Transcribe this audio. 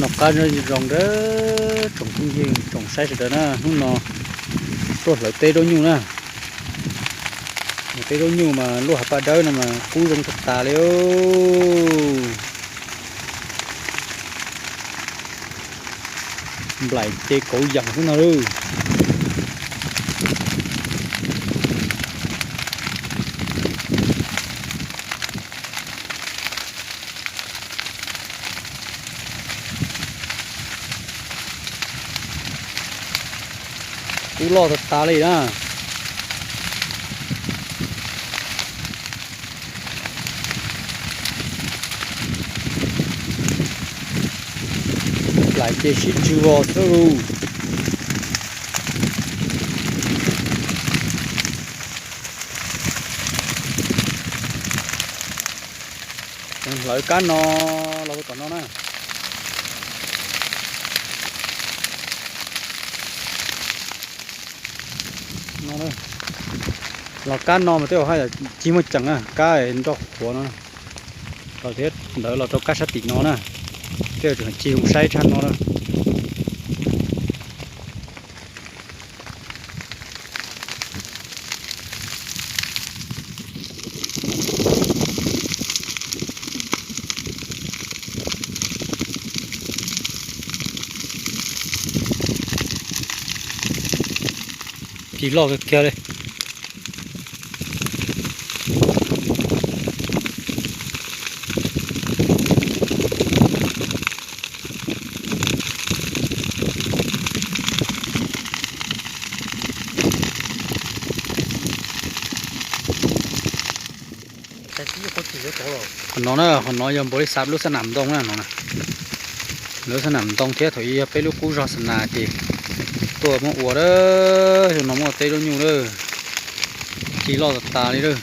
Noj qab nyob zoo nawb tsoom phooj ywg tsoom saib sawv daws na, hnub no tuaj hlawv teb zaub nyuj na. Hlawv teb zaub nyuj mas luaj hav paj dawb no mas kub zoo tag tas li. Nplaim ces kauv yam xwb no lawm. Kub loj tas tas li na. Nplaim ces sib ntswg vos xwb lawm. Hlawv kab no los tom no na. Los kab no mas tej zaum haj yam tsis muaj ceem na, kab nroj qhuav no. Los thiab ntawd los rau kab sab tim no na, tej zaum tsis zoo saib tshaj no na. Tsis loj kiag li. Qhov no na, qhov no yog npaum li xav lub xab nam ntoo na no. Lub xab nam ntoo thiab thaum ub yog peb lub qub zog xab nam ces tuaj muab ua lawm, xyoo no muab ua teb zaub nyuj lawm. Ci loj tas tas li lawm.